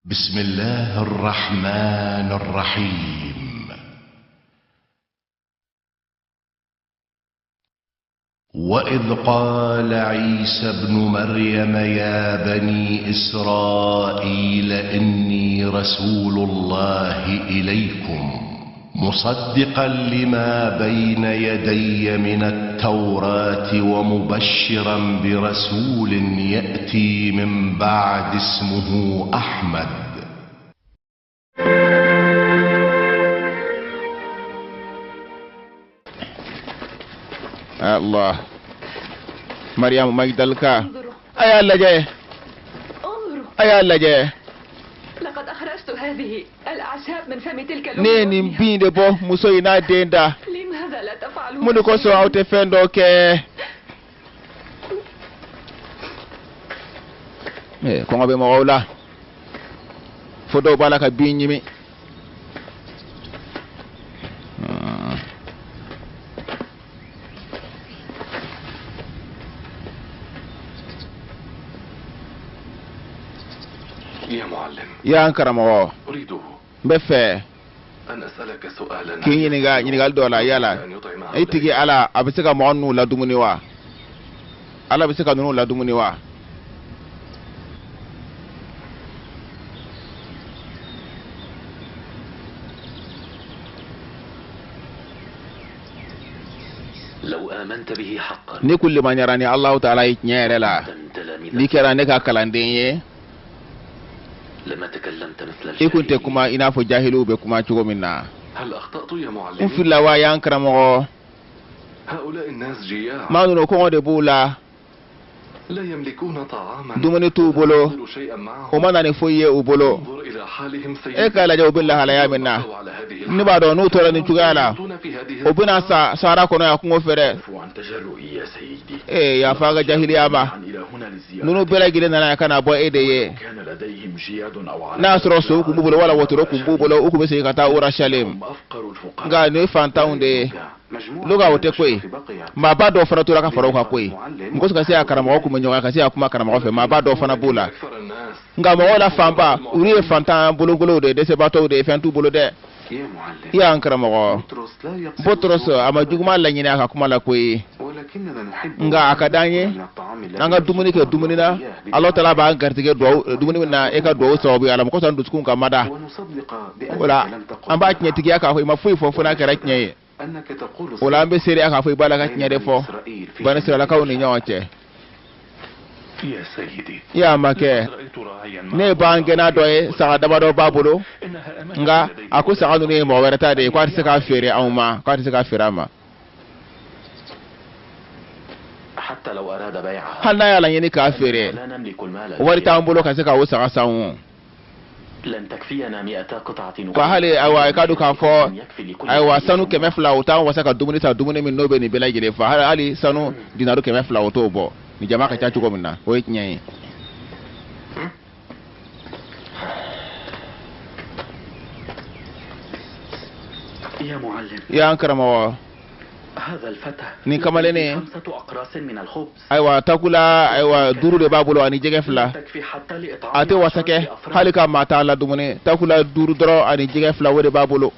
بسم الله الرحمن الرحيم. وإذ قال عيسى ابن مريم يا بني إسرائيل إني رسول الله إليكم مصدقا لما بين يدي من التوراة ومبشرا برسول يأتي من بعد اسمه أحمد. Allah Mariam Magdalka a y'a lajɛ, a y'a lajɛ, ne ye nin bin de bɔ muso in n'a den da. Mun de kosɔn aw tɛ fɛn dɔ kɛ? Kɔngɔ bɛ mɔgɔw la fo dɔw b'a la ka bin ɲimi. Y'an karamɔgɔ, n bɛ fɛ k'i ɲininka ɲininkali dɔ la. Yala i tigi Ala, a bɛ se ka mɔgɔ ninnu ladumuni wa? Ala bɛ se ka ninnu ladumuni wa? Ni kun limaniyara ni Alahu taala ye tiɲɛ yɛrɛ la, n'i kɛra ne ka kalanden ye, i kun tɛ kuma i n'a fɔ jahiliw bɛ kuma cogo min na. N filila wa, y'an karamɔgɔ? Maa ninnu, kɔngɔ de b'u la, dumuni t'u bolo, u ma na ni foyi ye u bolo. E k'a lajɛ u bɛ lahalaya min na. Ne b'a dɔn n'u tora nin cogoya la, u bɛna sa sahara kɔnɔ yan kungo fɛ dɛ. Ee, yafa ka jahiliya ma. Ninnu bɛɛ lajɛlen nana yan ka na bɔ e de ye. N'a y'a sɔrɔ sow kun b'u bolo wala wotoro kun b'u bolo, u kun bɛ segin ka taa Urashalem. Nka nin ye fantanw de ye. Luka o tɛ koyi, maaba dɔw fana tora ka fara u kan koyi. Mɔgɔ ka se ka karamɔgɔ kun bɛ ɲɔgɔn ka se ka kuma karamɔgɔ fɛ, maaba dɔw fana b'u la. Nka mɔgɔw la fanba, olu ye fantan bolokolow de ye, dɛsɛbaatɔw de ye, fɛn t'u bolo dɛ. I y'an karamɔgɔ, Botros a ma juguman laɲini a ka kuma la koyi, nka a ka d'an ye an ka dumuni kɛ dumuni na Ala taala b'an garijɛgɛ duwawu dumuni min na e ka duwawu sababu ye. Ala mɔgɔ sɔn dusukun ka mada o la, an b'a tiɲɛtigiya k'a fɔ i ma foyi fɔ fo n'a kɛra tiɲɛ ye. O la an bɛ seereya k'a fɔ i b'a la ka tiɲɛ de fɔ Bani Siralakaw ni ɲɔgɔn cɛ. I y'a makɛ, ne ye bagangɛnna dɔ ye, saga damadɔ b'a bolo, nka a ko saga ninnu ye mɔgɔ wɛrɛ ta de ye, k'a tɛ se k'a feere anw ma, k'a tɛ se k'a feere an ma. Hali n'a y'a laɲini k'a feere, wari t'an bolo ka se ka o saga san o. Ko hali ayiwa, i k'a dɔn k'a fɔ ayiwa, sanu 200 o t'an wasa ka dumuni san, dumuni min n'o bɛ nin bɛɛ lajɛlen fa. Hali sanu dinaru 200 o t'o bɔ, ni jama ka ca cogo min na. O ye tiɲɛ ye. Y'an karamɔgɔ, nin kamalennin, ayiwa, takula ayiwa duuru de b'a bolo ani jɛgɛ fila. A tɛ wasa kɛ hali ka maa tan ladumuni. Takula duuru dɔrɔn ani jɛgɛ fila, o de b'a bolo.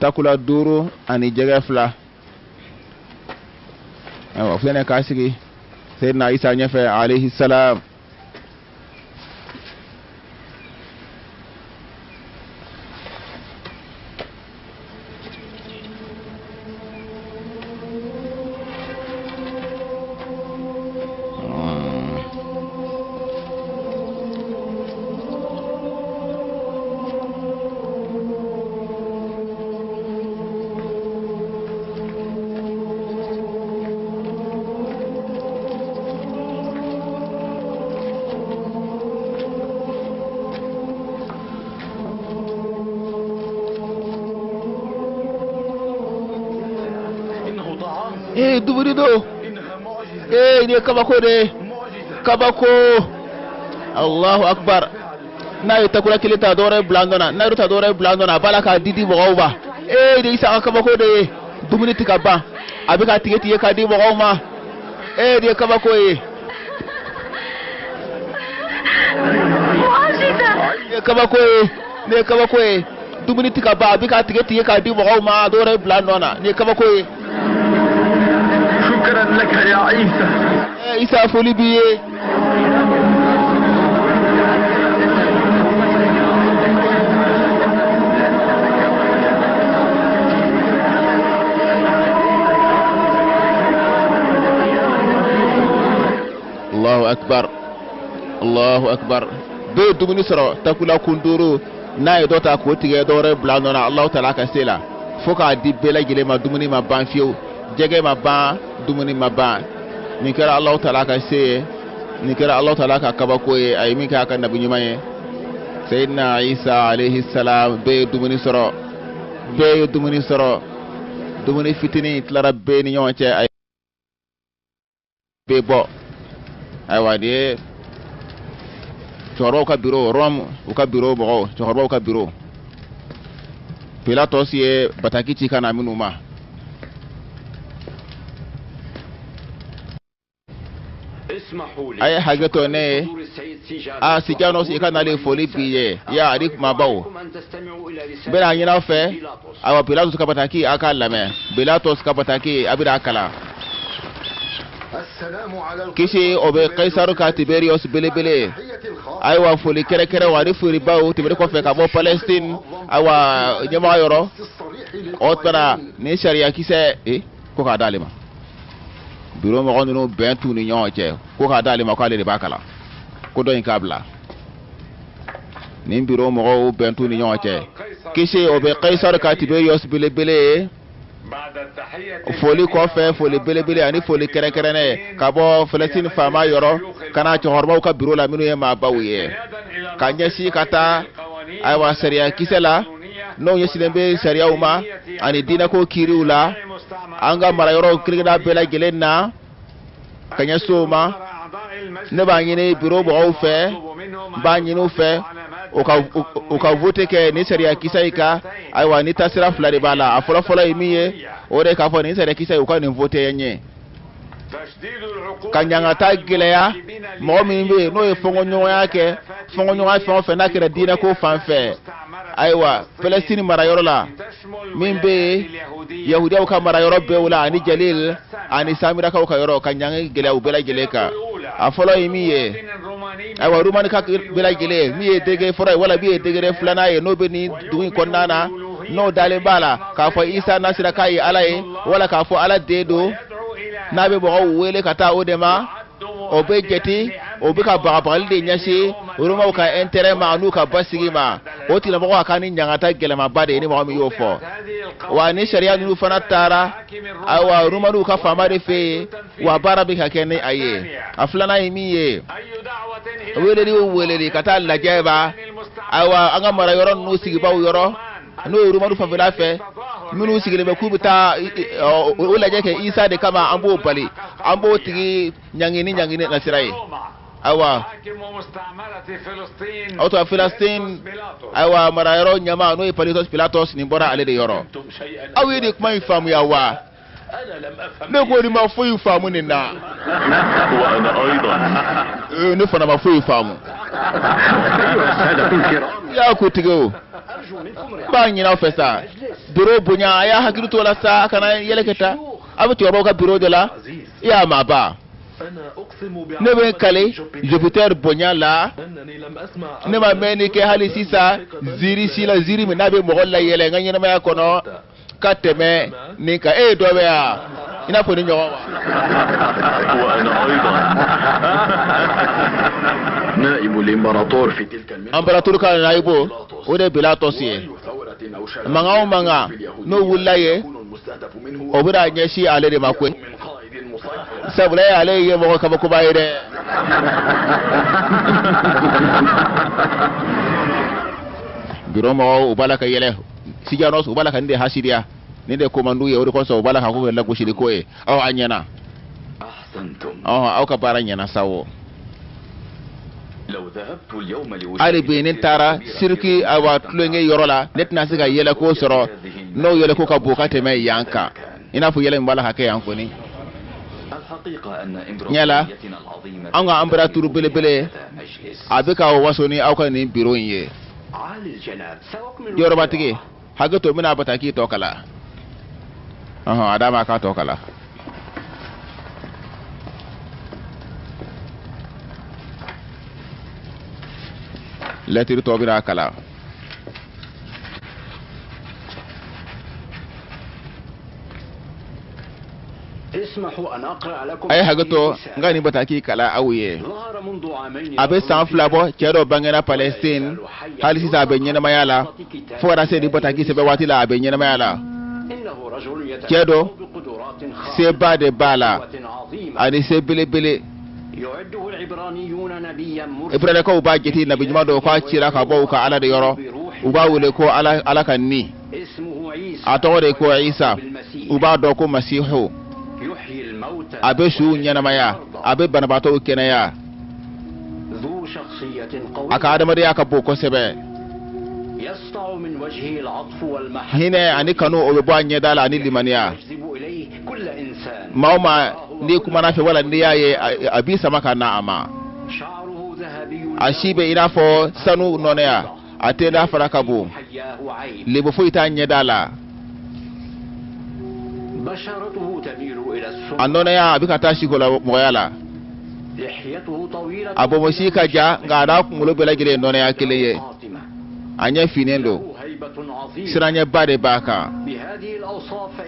Takula duuru ani jɛgɛ fila. Ayiwa, filɛ k'a sigi Seyidina Isa ɲɛfɛ alayhi salam. Ee, dumuni don. Ee, nin ye kabako de ye, kabako. Allahu akbar. N'a ye takula kelen ta, dɔwɛrɛ bila nɔ na, n'a ye ta, dɔwɛrɛ bila nɔ na, a b'a la k'a di di mɔgɔw ma. Ee, nin ye Isa ka kabako de ye. Dumuni tɛ ka ban, a bɛ ka tigɛ tigɛ k'a di mɔgɔw ma. Ee, nin ye kabako ye. Nin ye kabako ye, nin ye kabako ye. Dumuni ti ka ban, a bɛ k'a tigɛ tigɛ k'a di mɔgɔw ma, dɔw yɛrɛ bila nɔ na. Nin ye kabako ye. شكرا لك يا عيسى. Isa, foli b'i ye. Allahu akbar, Allahu akbar. Bɛɛ ye dumuni sɔrɔ takula kun duuru n'a ye dɔ ta k'o tigɛ, dɔ wɛrɛ bila nɔ na. Allahu taala ka se la fo k'a di bɛɛ lajɛlen ma. Dumuni ma ban fiyewu, jɛgɛ ma ban, dumuni ma ban. Nin kɛra Allahu taala ka se ye, nin kɛra Allahu taala ka kabako ye, a ye min kɛ a ka nabi ɲuman ye Seyidina Isa alayhi salam. Bɛɛ ye dumuni sɔrɔ, bɛɛ ye dumuni sɔrɔ. Dumuni fitinin tilara bɛɛ ni ɲɔgɔn cɛ, a ye bɛɛ bɔ. Ayiwa, nin ye cɛkɔrɔbaw ka biro, Rɔmu u ka biro mɔgɔw, cɛkɔrɔbaw ka biro, Pilatos ye bataki ci ka na minnu ma. A ye hakɛ to ne ye a Sijanɔs, i ka nalen foli b'i ye ya ani kumabaw n bɛna ɲini aw fɛ. Ayiwa, Pilatos ka bataki, a k'a lamɛn. Pilatos ka bataki, a bɛna a kalan. Kisi o bɛ Kaisaru ka Tiberius belebele. Ayiwa, foli kɛrɛkɛrɛw ani folibaw tɛmɛnen kɔfɛ ka bɔ Palestine, ayiwa, ɲɛmɔgɔ yɔrɔ, o tuma nin sariya kisɛ ko k'a d'ale ma. Biro mɔgɔ ninnu bɛn t'u ni ɲɔgɔn cɛ, ko k'a d'ale ma, k'ale de b'a kalan, ko dɔ in k'a bila. Nin biro mɔgɔw bɛn t'u ni ɲɔgɔn cɛ. Kisi o bɛ Kaisaru ka Tiberius belebele ye. Foli kɔfɛ, foli belebele ani foli kɛrɛnkɛrɛnnen ka bɔ Falɛsitini faama yɔrɔ ka na cɛkɔrɔbaw ka biro la, minnu ye maabaw ye, ka ɲɛsin ka taa, ayiwa, sariya kisɛ la, n'o ɲɛsinnen bɛ sariyaw ma ani diinɛko kiiriw la an ka marayɔrɔw kelenkelenna bɛɛ lajɛlen na, ka ɲɛsin o ma. Ne b'a ɲini biro mɔgɔw fɛ, n b'a ɲini u fɛ u ka vote kɛ nin sariya kisɛ in kan. Ayiwa, ni taasira fila de b'a la. A fɔlɔ-fɔlɔ ye min ye, o de ye k'a fɔ nin sariya kisɛ in, u ka nin vote ɲɛ ka ɲangata gɛlɛya mɔgɔ min bɛ yen n'o ye fɔnkɔɲɔgɔnya kɛ, fɔnkɔɲɔgɔnya fɛn o fɛn n'a kɛra diinɛko fan fɛ, ayiwa, Palestine marayɔrɔ la min bɛ yen, yahudiyaw ka marayɔrɔ bɛɛ la, ani Jalil ani Samirakaw ka yɔrɔ, ka ɲangi gɛlɛya u bɛɛ lajɛlen kan. A fɔlɔ ye min ye, ayiwa, Rumani ka bɛɛ lajɛlen, min ye degré fɔlɔ ye wala min ye degré filanan ye, n'o bɛ nin dugu in kɔnɔna na, n'o dalen b'a la k'a fɔ Isa nasira k'a ye Ala ye wala k'a fɔ Ala den don, n'a bɛ mɔgɔw wele ka taa o de ma, o bɛ jate o bɛ ka bagabagali de ɲɛsin Romaw ka intérêt ma n'u ka basigi ma. O tigilamɔgɔ ka kan ni ɲangata gɛlɛmaba de ye ni mɔgɔ min y'o fɔ. Wa ni sariya ninnu fana taara, ayiwa, Romaniw ka faama de fɛ yen, wa baara bɛ ka kɛ ni a ye. A filanan ye min ye, weleli o weleli ka taa lajɛ ba, ayiwa, an ka mara yɔrɔ ninnu sigibaw yɔrɔ, n'o ye Romanu fanfɛla fɛ, minnu sigilen bɛ k'u bɛ taa o lajɛ kɛ Isa de kama, an b'o bali, an b'o tigi ɲangi ni ɲangini nasira ye. Ayiwa, aw to Filastin, ayiwa, marayɔrɔ ɲɛmaa, n'o ye Palitos Pilatos, nin bɔra ale de yɔrɔ. Aw ye nin kuma in faamuya wa? Ne ko nin ma foyi faamu nin na. وأنا أيضا. Ne fana ma foyi faamu. Y'a ko tigɛ o, n b'a ɲini aw fɛ sa, biro bonya, a y'a hakili to o la sa, a kana yɛlɛ kɛ taa. A bɛ cɛkɔrɔbaw ka biro de la, i y'a maa ba. Ne bɛ n kale Jupiter bonya la, ne ma mɛnni kɛ hali sisan ziiri si la, ziiri min n'a bɛ mɔgɔ layɛlɛ n ka ɲɛnamaya kɔnɔ ka tɛmɛ nin kan. E ye dɔ bɛ yan i n'a fɔ ni ɲɔgɔn wa? وأنا أيضا. نائب الإمبراطور في تلك المنطقة. Empereur ka naibo, o de ye Pilatos ye. Mankan o mankan n'o wulila ye, o bɛna ɲɛsin ale de ma koyi, sabula e ale ye mɔgɔ kabakoba ye dɛ. Biro mɔgɔw, u b'a la ka yɛlɛ. Sijanɔs, u b'a la ka nin de hasidiya, nin de ko man d'u ye. O de kosɔn u b'a la ka ko kɛ lagosili ko ye. Aw a ɲɛna. أحسنتم. Ɔhɔn, aw ka baara ɲɛna sa o. لو ذهبت اليوم Hali bi ne taara siriki, awa, tulonkɛ yɔrɔ la, ne tɛna se ka yɛlɛko sɔrɔ n'o yɛlɛko ka bon ka tɛmɛ yan kan, i n'a fɔ yɛlɛ min b'a la ka kɛ yan kɔni. الحقيقة أن Yala إمبراطوريتنا العظيمة an ka empereur belebele, مجلس a bɛ ka waso ni aw ka nin biro in ye. Yɔrɔbatigi, hakɛ to, n bɛna bataki tɔ kalan. Ɔhɔn, a d'a ma a k'a tɔ kalan. Lɛtiri tɔ bɛna kalan. A ye hakɛ to n ka nin bataki kalan aw ye. A bɛ san 2 bɔ, cɛ dɔ bangena Palestine, hali sisan a bɛ ɲɛnamaya la. Fo ka na se nin bataki sɛbɛn waati la, a bɛ ɲɛnamaya la. Cɛ dɔ, seba de b'a la ani se belebele. Ibrahimakaw b'a jate nabi ɲuman dɔ k'a cira ka bɔ u ka Ala de yɔrɔ. U b'a wele ko Ala, Ala ka ni. A tɔgɔ de ko Isa, u b'a dɔn ko Masihu. A bɛ suw ɲɛnamaya, a bɛ banabaatɔw kɛnɛya. A ka adamadenya ka bon kosɛbɛ. Hinɛ ani kanu, o bɛ bɔ a ɲɛda la, ani limaniya. Maa o maa n'i kumana fɛ wala n'i y'a ye, a b'i sama ka na a ma. A si bɛ i n'a fɔ sanu nɔnɛya, a tenda fara ka bon, lebu foyi t'a ɲɛda la. A nɔnɛya, a bɛ ka taa siko la mɔgɔya la. A bonbonsi ka jan, nka a n'a kunkolo bɛɛ lajɛlen ye nɔnɛya kelen ye. A ɲɛ finnen don, siranɲɛba de b'a kan.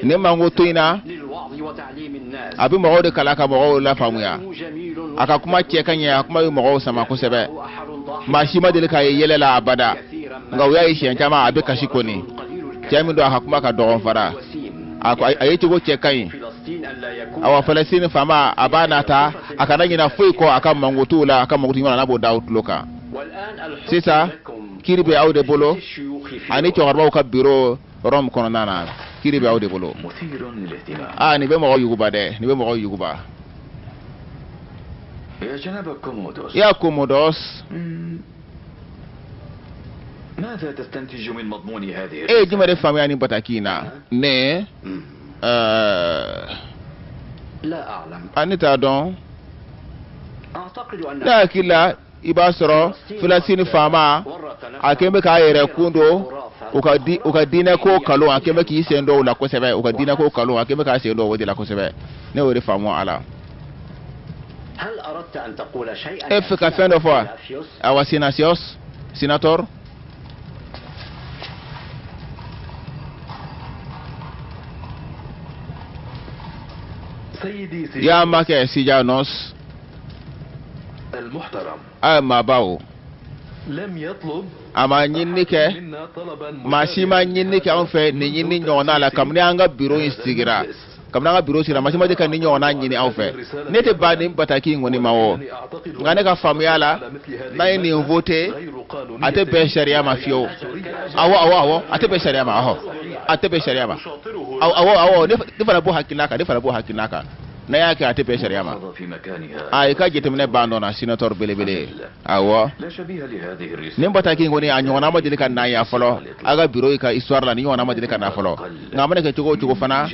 Nin mankutu in na, a bɛ mɔgɔw de kalan ka mɔgɔw lafaamuya. A ka kuma cɛ ka ɲɛ, a kuma bɛ mɔgɔw sama kosɛbɛ. Maa si ma deli k'a ye yɛlɛ la abada, nka u y'a ye siɲɛ caman a bɛ kasi kɔni. Cɛ min don, a ka kuma ka dɔgɔn fara, a ye cogo cɛ ka ɲi. Awa, Falɛsini faama, a b'a nata, a kana ɲina foyi kɔ a ka mankutuw la, a ka mankutu ɲuman na, n'a b'o da aw tulo kan. Sisan kiri bɛ aw de bolo ani cɛkɔrɔbaw ka biro Rɔmu kɔnɔna na. Kiri bɛ aw de bolo. Aa, nin bɛ mɔgɔ yuguba dɛ, nin bɛ mɔgɔ yuguba. Ya Commodus, e ye jumɛn de faamuya nin bataki in na? Ne a ne t'a dɔn. Ne hakili la, i b'a sɔrɔ Filasini faama, a kɛn bɛ k'a yɛrɛ kun don u ka diinɛ ko kalon. A kɛn bɛ k'i sen don o la kosɛbɛ. U ka diinɛ ko kalon, a kɛn bɛ k'a sen don o de la kosɛbɛ. Ne y'o de faamu a la. E fɛ ka fɛn dɔ fɔ wa? Awa, Sinasios, sénateur. Ya makɛ Sijanos, a maabaw, a ma ɲinini kɛ, maa si ma ɲinini kɛ anw fɛ nin ɲinini ɲɔgɔnna la kabini an ka biro in sigira. Kabini an ka biro sigira, maa si ma deli ka nin ɲɔgɔnna ɲini aw fɛ. Ne tɛ ban nin bataki in kɔni ma o, nka ne ka faamuya la, n'an ye nin vote, a tɛ bɛn sariya ma fiyewu. Awɔ, awɔ, awɔ, a tɛ bɛn sariya ma. Ɔhɔ, a tɛ bɛn sariya ma. Awɔ, awɔ, ne fana b'o hakilina kan, ne fana b'o hakilina kan. N'a y'a kɛ, a tɛ bɛn sariya ma. A i ka jateminɛ ban dɔ na, sénateur belebele. Awɔ, nin bataki in kɔni, a ɲɔgɔnna ma deli ka na yan fɔlɔ. A ka biro ka histoire la, nin ɲɔgɔnna ma deli ka na fɔlɔ. Nka a mana kɛ cogo o cogo fana,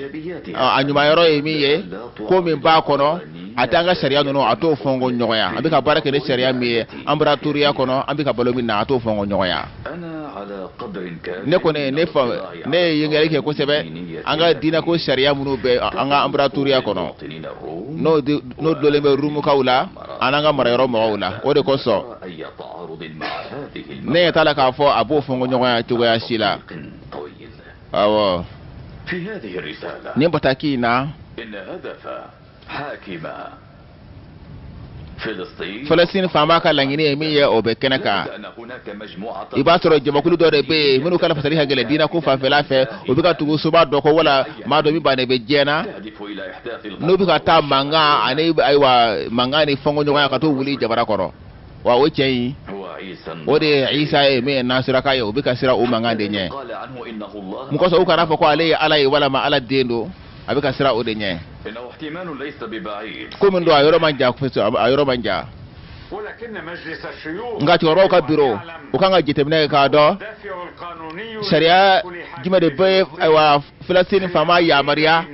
a ɲuman yɔrɔ ye min ye, ko min b'a kɔnɔ, a t'an ka sariya ninnu, a t'o fɔnko ɲɔgɔnya. An bɛ ka baara kɛ ni sariya min ye anbaratoriya kɔnɔ, an bɛ ka balo min na, a t'o fɔnko ɲɔgɔnya. Ne kɔni, ne fa, ne ye yengɛli kɛ kosɛbɛ an ka diinɛko sariya minnu bɛ an ka anbaratoriya kɔnɔ, n'o dulonnen bɛ Rumukaw la an n'an ka marayɔrɔ mɔgɔw la. O de kosɔn ne ɲɛ t'a la k'a fɔ a b'o fɔnko ɲɔgɔnya cogoya si la. Awɔ, nin bataki in na, Falastini faama ka laɲini ye min ye, o bɛ kɛnɛ kan. I b'a sɔrɔ jamakulu dɔ de bɛ yen minnu ka lafasali ka gɛlɛn diinɛ ko fanfɛla fɛ, u bɛ ka tugu soba dɔ kɔ wala maa dɔ min bannen bɛ diɲɛ na, n'u bɛ ka taa mankan ani, ayiwa, mankan ni fɔnkɔɲɔgɔnya ka t'o wuli jamana kɔrɔ wa. O cɛ in, o de ye Isa ye min ye Nasiraka ye. O bɛ ka siran o mankan de ɲɛ. Mun kosɔn? U kana fɔ ko ale ye Ala ye walama Ala den don. A bɛ ka siran o de ɲɛ. Ko min don, a yɔrɔ man jan, a yɔrɔ man jan. Nka cɛkɔrɔbaw ka biro, u kan ka jateminɛ kɛ k'a dɔn sariya jumɛn de bɛ, ayiwa, Filasini faama yamaruya.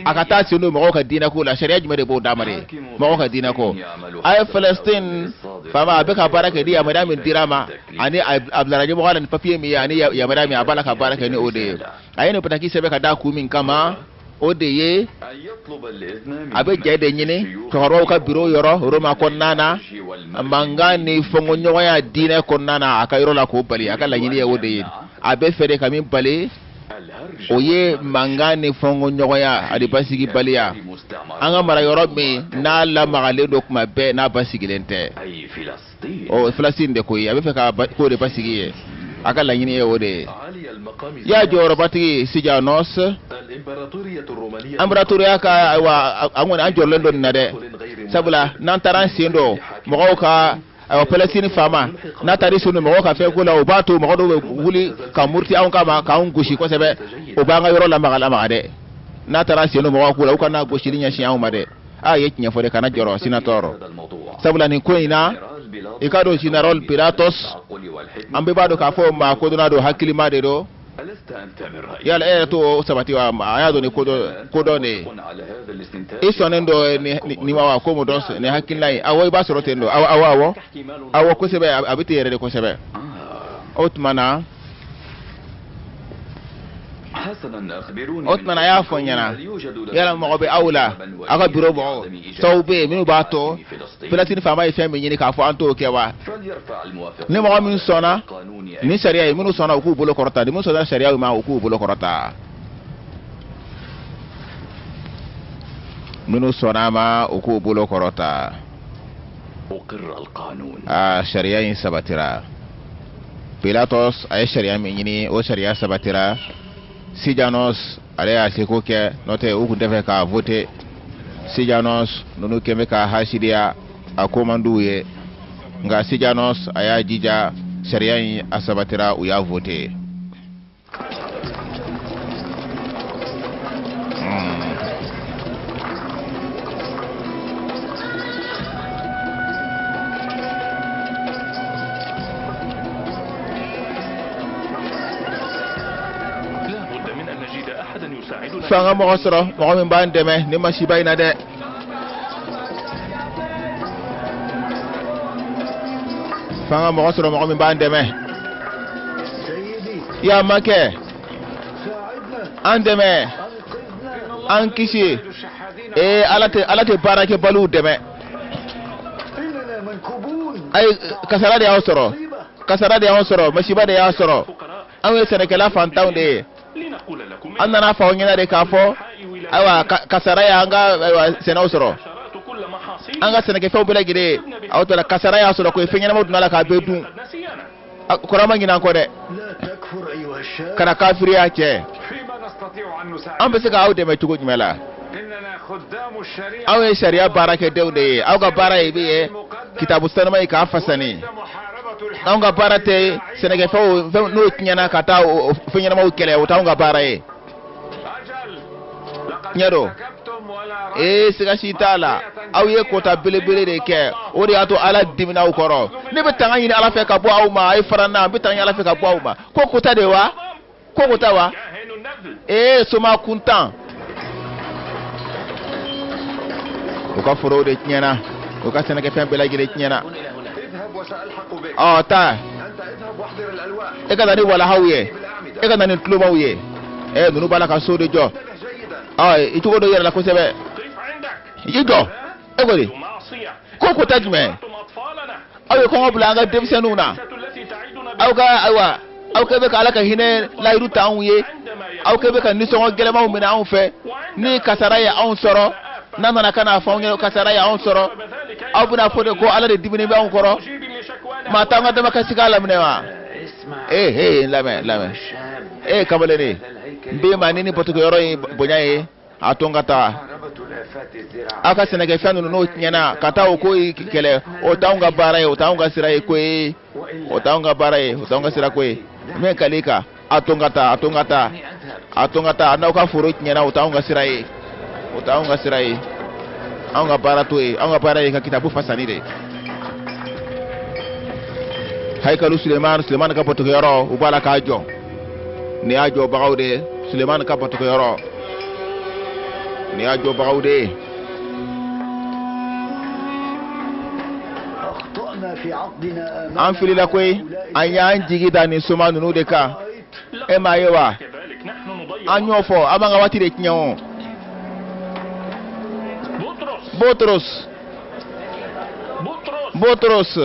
a ka taa sen don mɔgɔw ka diinɛ ko la. Sariya jumɛn de b'o d'a ma de mɔgɔw ka diinɛ ko? A ye Palestine faama, a bɛ ka baara kɛ ni yamaruya min dira a ma, ani a bilara ɲɛmɔgɔ la ni papiye min ye, ani yamaruya min a b'a la ka baara kɛ ni o de ye. A ye nin bataki sɛbɛn ka d'a kun min kama, o de ye a bɛ jɛ de ɲini cɛkɔrɔbaw ka biro yɔrɔ Roma kɔnɔna na, mankan ni fɔnkɔɲɔgɔnya diinɛ kɔnɔna na a ka yɔrɔ la k'o bali. A ka laɲini ye o de ye. A bɛ fɛ de ka min bali, o ye mankan ni fɔnkɔɲɔgɔnya ani basigibaliya an ka mara yɔrɔ min n'a lamagalen don kuma bɛɛ, n'a basigilen tɛ. O Falasini de ko ye, a bɛ fɛ ka k'o de basigi ye. A ka laɲini ye o de ye. Ya jɔyɔrɔbatigi Sejanus, Anbaratoriya ka, ayiwa, an kɔni an jɔrɔlen don nin na dɛ, sabula n'an taara an sen don mɔgɔw ka, ayiwa, Palestine faama n'a taara i sen don mɔgɔw ka fɛn ko la, o b'a to mɔgɔ dɔw bɛ wuli ka muruti anw kama k'anw gosi kosɛbɛ. O b'an ka yɔrɔ lamaga lamaga dɛ. N'a taara sen don mɔgɔw ko la, u kana gosili ɲɛsin anw ma dɛ. A ye tiɲɛ fɔ dɛ, kana jɔrɔ sénateur, sabula nin ko in na, i ka don général Pilatos, an bɛɛ b'a dɔn k'a fɔ maa kodɔnna don, hakilima de don. Yala e yɛrɛ t'o sabati wa? An y'a dɔn ni kodɔn de ye. I sɔnnen don nin ma wa? Ko mun dɔn nin hakilina ye? Awɔ, i b'a sɔrɔ ten don. Awɔ, awɔ, awɔ, awɔ, kosɛbɛ. A bɛ ten yɛrɛ de kosɛbɛ. O tuma na, a y'a fɔ n ɲɛna, yala mɔgɔ bɛ aw la, aw ka biro mɔgɔw, sababu bɛ yen minnu b'a to Palestine faama ye fɛn min ɲini k'a fɔ an t'o kɛ wa? Ni mɔgɔ min sɔnna ni sariya ye, minnu sɔnna, u k'u bolo kɔrɔta. Ni min sɔnna sariya ma, u k'u bolo kɔrɔta. Minnu sɔnna a ma, u k'u bolo kɔrɔta. Aa, sariya in sabatira. Pilatos a ye sariya min ɲini, o sariya sabatira. Sejanus ale y'a seko kɛ, n'o tɛ u tun tɛ fɛ k'a voter. Sejanus ninnu kɛn bɛ ka hasidiya, a ko man d'u ye, nka Sejanus a y'a jija, sariya in a sabatira, u y'a voter. F'an ka mɔgɔ sɔrɔ, mɔgɔ min b'an dɛmɛ ni masiba in na dɛ. F'an ka mɔgɔ sɔrɔ, mɔgɔ min b'an dɛmɛ. Ya makɛ, an dɛmɛ, an kisi. Ee, Ala tɛ baarakɛbaliw dɛmɛ. Ayi, kasara de y'aw sɔrɔ, kasara de y'anw sɔrɔ, masiba de y'a sɔrɔ. Anw ye sɛnɛkɛla fantanw de ye. An nana fɔ aw ɲɛna de k'a fɔ, ayiwa, kasara y'an ka, ayiwa, sɛnɛw sɔrɔ, an ka sɛnɛkɛfɛnw bɛɛ lajɛlen. Aw taara, kasara y'a sɔrɔ koyi, fɛn ɲɛnamaw donna la k'a bɛɛ dun. Kɔrɔ ma ɲinɛ an kɔ dɛ. Kana kafiriya cɛ. An bɛ se k'aw dɛmɛ cogo jumɛn la? Aw ye sariya baarakɛdenw de ye. Aw ka baara ye min ye, kitabu sanuma ye k'a fasani. Anw ka baara tɛ sɛnɛkɛfɛnw n'o tiɲɛna ka taa fɛn ɲɛnamaw kɛlɛ, o t'anw ka baara ye. Tiɲɛ don, ee, siga si t'a la, aw ye kota belebele de kɛ, o de y'a to Ala dimina aw kɔrɔ. Ne bɛ tanga ɲini Ala fɛ ka bɔ aw ma. A ye fara n na, n bɛ tanga ɲini Ala fɛ ka bɔ aw ma. Ko kota de wa? Ko kota wa? Ee, soma kuntan, u ka forow de tiɲɛna, u ka sɛnɛkɛfɛn bɛɛ lajɛlen tiɲɛna. Ɔ, taa, e ka na ni walahaw ye, e ka na ni tulomaw ye. Ɛ, ninnu b'a la ka so de jɔ. Ɔ, i cogo dɔ yɛrɛ la kosɛbɛ. I jɔ, e ko di ko kota jumɛn? Aw ye kɔngɔ bila an ka denmisɛnninw na. Aw ka, ayiwa, aw kɛ bɛ ka Ala ka hinɛ layidu ta anw ye. Aw kɛ bɛ ka nisɔngɔ gɛlɛnmanw minɛ anw fɛ. Ni kasara ye anw sɔrɔ, n'a nana ka n'a fɔ anw ɲɛna kasara ye anw sɔrɔ, aw bɛna fɔ de ko Ala de diminen bɛ anw kɔrɔ. Maa t'an ka damakasi k'a laminɛ wa? Ee, ee, lamɛn, lamɛn, ee, kamalennin, n b'i ma ni ni batokɛyɔrɔ in bonya ye, a to n ka taa. Aw ka sɛnɛkɛfɛn ninnu n'o tiɲɛna, ka taa o ko kɛlɛ, o t'anw ka baara ye, o t'anw ka sira ye ko ye, o t'anw ka baara ye, o t'anw ka sira ko ye. N bɛ kali kan, a to n ka taa, a to n ka taa, a to n ka taa. N'aw ka foro tiɲɛna, o t'anw ka sira ye, o t'anw ka sira ye. Anw ka baara t'o ye, anw ka baara ye ka kitabu fasani de. Haikalu Suleiman, Suleiman ka batokɛyɔrɔ, u b'a la k'a jɔ. Nin y'a jɔbagaw de ye, Suleiman ka batokɛyɔrɔ. Nin y'a jɔbagaw de ye. An filila koyi, an y'an jigi da nin soma ninnu de kan. E m'a ye wa? An y'o fɔ, an b'an ka waati de tiɲɛ o. Botros. Botros.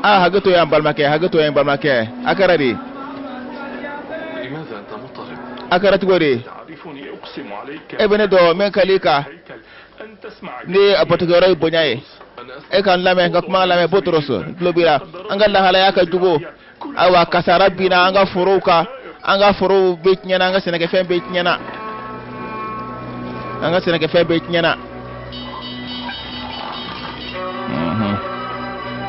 Ah, hakɛ to yan balimakɛ, hakɛ to yan balimakɛ. A kɛra di? A kɛra cogo di? E bɛ ne dɔn, n bɛ n kali i kan. Ni a batokɛyɔrɔ ye bonya ye. E ka n lamɛn, n ka kuma lamɛn Botros. N tulo b'i la. An ka lahalaya ka jugu. Ayiwa, kasara binna an ka forow kan. An ka forow bɛɛ tiɲɛna, an ka sɛnɛkɛfɛn bɛɛ tiɲɛna. An ka sɛnɛkɛfɛn bɛɛ tiɲɛna.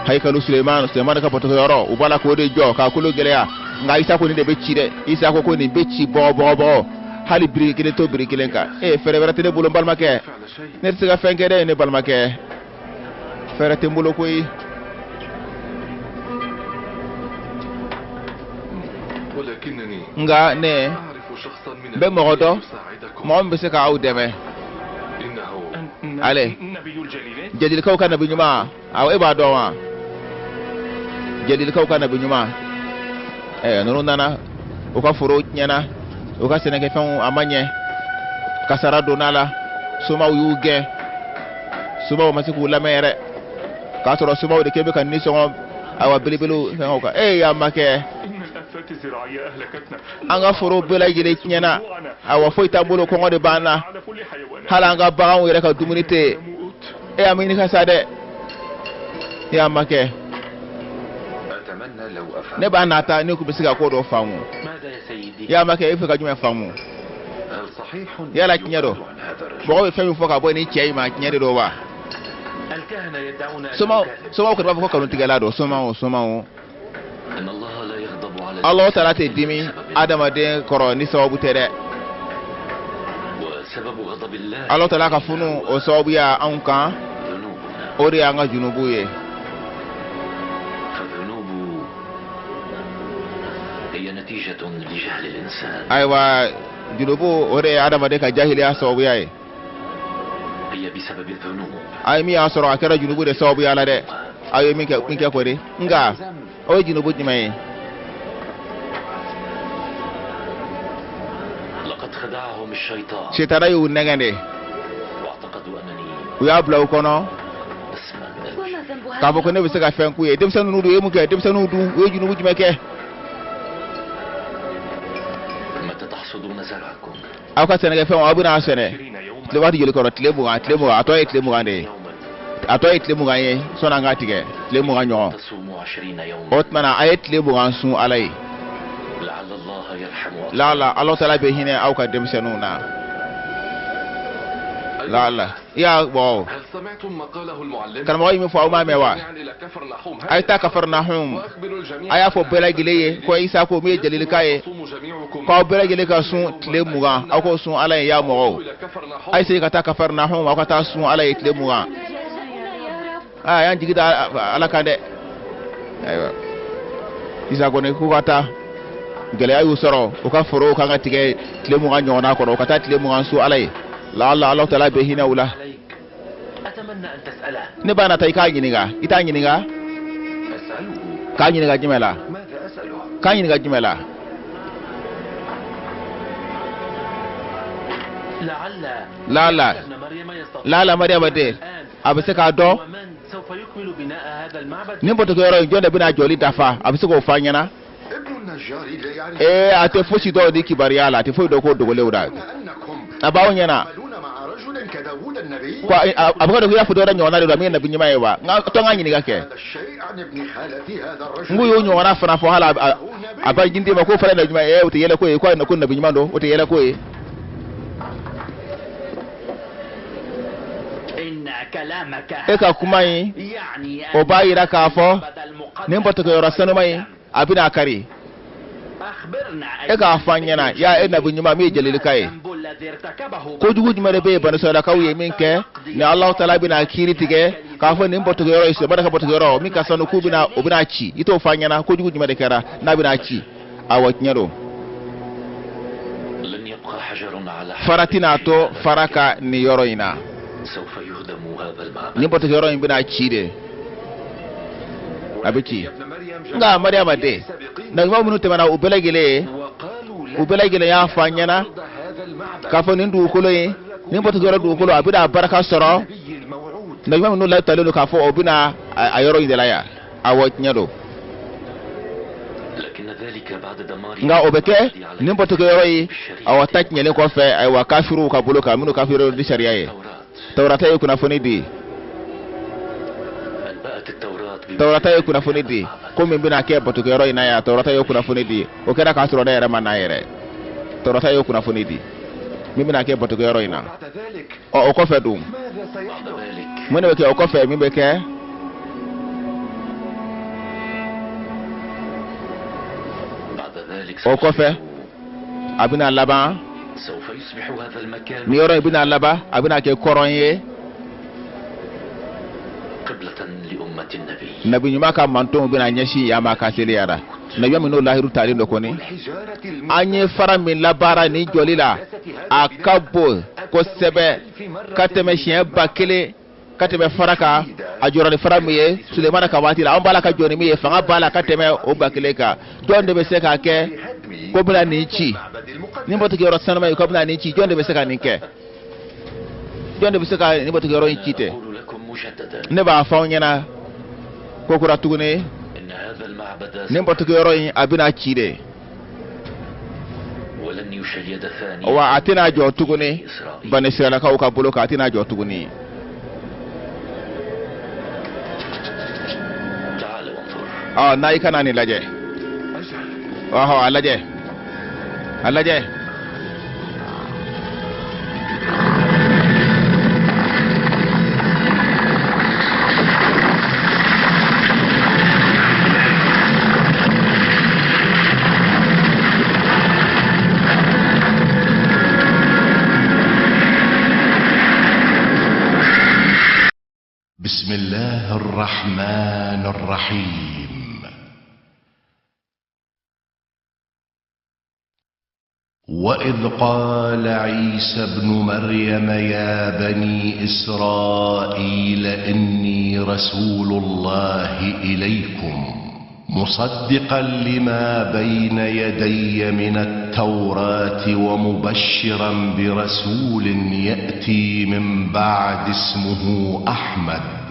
Haikalu Suleiman, Suleiman ka batokɛyɔrɔ, u b'a la k'o de jɔ k'a kolo gɛlɛya. Nka Isa ko nin de bɛ ci dɛ. Isa ko nin bɛ ci bɔgɔ bɔgɔ bɔgɔ. Hali biriki kelen to biriki kelen kan. Ee, fɛɛrɛ wɛrɛ tɛ ne bolo n balimakɛ. Ne tɛ se ka fɛn kɛ dɛ ne balimakɛ. Fɛɛrɛ tɛ n bolo koyi. Nka ne bɛ mɔgɔ dɔn, mɔgɔ min bɛ se k'aw dɛmɛ. Ale, Jalilikaw ka nabi ɲuman, awɔ e b'a dɔn wa? Jalilikaw ka nabi ɲuman. Ninnu nana, u ka foro tiɲɛna, u ka sɛnɛkɛfɛnw a ma ɲɛ, kasara donna a la, somaw y'u gɛn, somaw ma se k'u lamɛn yɛrɛ, k'a sɔrɔ somaw de kɛ bɛ ka nisɔngɔ ayiwa belebelew fɛngɛw kan. Ee, y'a ma kɛ. An ka foro bɛɛ lajɛlen tiɲɛna, ayiwa foyi t'an bolo, kɔngɔ de b'an na, hali an ka baganw yɛrɛ ka dumuni tɛ yen. E y'a ɲini ka sa dɛ. E y'a ma kɛ. Ne b'a nata ne kun bɛ se ka ko dɔ faamu. Y'a ma kɛ, e fɛ ka jumɛn faamu? Yala tiɲɛ don? Mɔgɔ bɛ fɛn min fɔ ka bɔ ni cɛ in ma, tiɲɛ de don wa? Somaw kɔni b'a fɔ ko kalontigɛla don, somaw. Ala taala tɛ dimi adamaden kɔrɔ ni sababu tɛ dɛ. Ala taala ka funu o sababuya anw kan, o de y'an ka junubu ye. Ayiwa, junubu o de ye adamaden ka jahiliya sababuya ye. A ye min y'a sɔrɔ a kɛra junubu de sababuya la dɛ. Aw ye min kɛ ko de. Nka o ye junubu jumɛn ye? Sitana y'u nɛgɛn de. U y'a bila u kɔnɔ k'a fɔ ko ne bɛ se ka fɛn k'u ye. Denmisɛnnin ninnu dun ye mun kɛ? Denmisɛnninw dun u ye junubu jumɛn kɛ? Aw ka sɛnɛkɛfɛnw aw bɛna a sɛnɛ tile waati joli kɔrɔ? Tile 20, tile 20, a tɔ ye tile 20 de ye. A tɔ ye tile 20 ye sɔnni an k'a tigɛ, tile 20 ɲɔgɔn. O tuma na a ye tile 20 sun Ala ye. Laala Ala taala bɛ hinɛ aw ka denmisɛnninw na. Laala i y'a bɔ. Karamɔgɔ ye min fɔ aw m'a mɛn wa? A ye taa Kafarnahum. A y'a fɔ bɛɛ lajɛlen ye ko Isa ko min ye Jalilika ye, k'aw bɛɛ lajɛlen ka sun tile 20, aw k'o sun Ala ye y'a mɔgɔw. A ye segin ka taa Kafarnahum, aw ka taa sun Ala ye tile 20. Aa, y'an jigi da Ala kan dɛ. Ayiwa, Isa kɔni k'u ka taa, gɛlɛya y'u sɔrɔ, u ka forow kan ka tigɛ tile 20 ɲɔgɔnna kɔnɔ, u ka taa tile 20 sun Ala ye. Laala Ala taala bɛ hinɛ u la. Ne b'a nata i k'a ɲininka, i t'a ɲininka? K'a ɲininka jumɛn la? K'a ɲininka jumɛn la? Laala, laala Mariyama den, a bɛ se k'a dɔn nin batokɛyɔrɔ in jɔn de bɛna jɔli dafa, a bɛ se k'o fɔ an ɲɛna. Ee, a tɛ fosi dɔn ni kibaruya la, a tɛ foyi dɔn ko dogolenw la. A b'aw ɲɛna ko a bɛ ka dɔn ko i y'a fɔ dɔ wɛrɛ ɲɔgɔnna de don min ye nabi ɲuman ye wa? Nka to an ka ɲininka kɛ. N k'u y'o ɲɔgɔnna fana fɔ hali a ba jindi ma k'o fana ye nabi ɲuman ye, o tɛ yɛlɛ ko ye, ko nabi ɲuman don, o tɛ yɛlɛ ko ye. E ka kuma in, o b'a yira k'a fɔ nin batokɛyɔrɔ sanuma in a bɛna a kari. E k'a fɔ an ɲɛna, ya e nabi ɲuman min ye Jalilika ye, kojugu jumɛn de bɛ yen banisirayilakaw ye min kɛ ni Alahu taala bɛna kiiri tigɛ k'a fɔ nin batokɛyɔrɔ ye Sulemana ka batokɛyɔrɔ min ka sanu k'u bɛna o bɛna ci, i t'o fɔ an ɲɛna kojugu jumɛn de kɛra n'a bɛna ci? Awɔ, tiɲɛ don. Fara tɛna to fara ka nin yɔrɔ in na. Nin batokɛyɔrɔ in bɛna ci de, a bɛ ci. Nka Mariyama den, nabiɲuman minnu tɛmɛna, u bɛɛ lajɛlen y'a fɔ an ɲɛna k'a fɔ nin dugukolo in, nin batokɛyɔrɔ dugukolo, a bɛna barika sɔrɔ. Nabiɲuman minnu latalen don k'a fɔ o bɛna a yɔrɔ in de la yan. Awɔ, tiɲɛ don. Nka o bɛ kɛ nin batokɛyɔrɔ ye, awɔ, ta tiɲɛlen kɔfɛ, ayiwa, kafiriw ka bolo kan, minnu kafiriw ni sariya ye. Tawurata ye kunnafoni di, Tawurata ye kunnafoni di ko min bɛna kɛ batokɛyɔrɔ in na yan. Tawurata ye kunnafoni di, o kɛra k'a sɔrɔ ne yɛrɛ ma n'a yɛrɛ. Tawurata ye kunnafoni di min bɛna kɛ batokɛyɔrɔ in na. Ɔ, o kɔfɛ dun, mun de bɛ kɛ o kɔfɛ? Min bɛ kɛ, o kɔfɛ, a bɛna laban, nin yɔrɔ in bɛna laban, a bɛna kɛ kɔrɔn ye nabi ɲuman ka mantonw bɛna ɲɛsin yan ma ka seliyara. Nabi minnu lahiru talen dɔ kɔni, an ye fara min labaara nin jɔli la, a ka bon kosɛbɛ ka tɛmɛ siɲɛ 1000 ka tɛmɛ fara kan. A jɔra ni fara min ye Sulemana ka waati la, an b'a la ka jɔ ni min ye, fanga b'a la ka tɛmɛ o 1000 kan. Jɔn de bɛ se k'a kɛ ko bɛna nin ci, nin batokɛyɔrɔ sanuma ye, ko bɛna nin ci? Jɔn de bɛ se ka nin kɛ? Jɔn de bɛ se ka nin batokɛyɔrɔ in ci tɛ? Ne b'a fɔ aw ɲɛna ko kura tuguni, nin batokɛyɔrɔ in, a bɛna ci de, wa a tɛna jɔ tuguni banisiralakaw ka bolo kan, a tɛna jɔ tuguni. Ɔ, n'a i kana nin lajɛ, ɔhɔ, a lajɛ, a lajɛ. بسم الله الرحمن الرحيم. واذ قال عيسى ابن مريم يا بني اسرائيل اني رسول الله اليكم مصدقا لما بين يدي من التوراه ومبشرا برسول ياتي من بعدي اسمه احمد.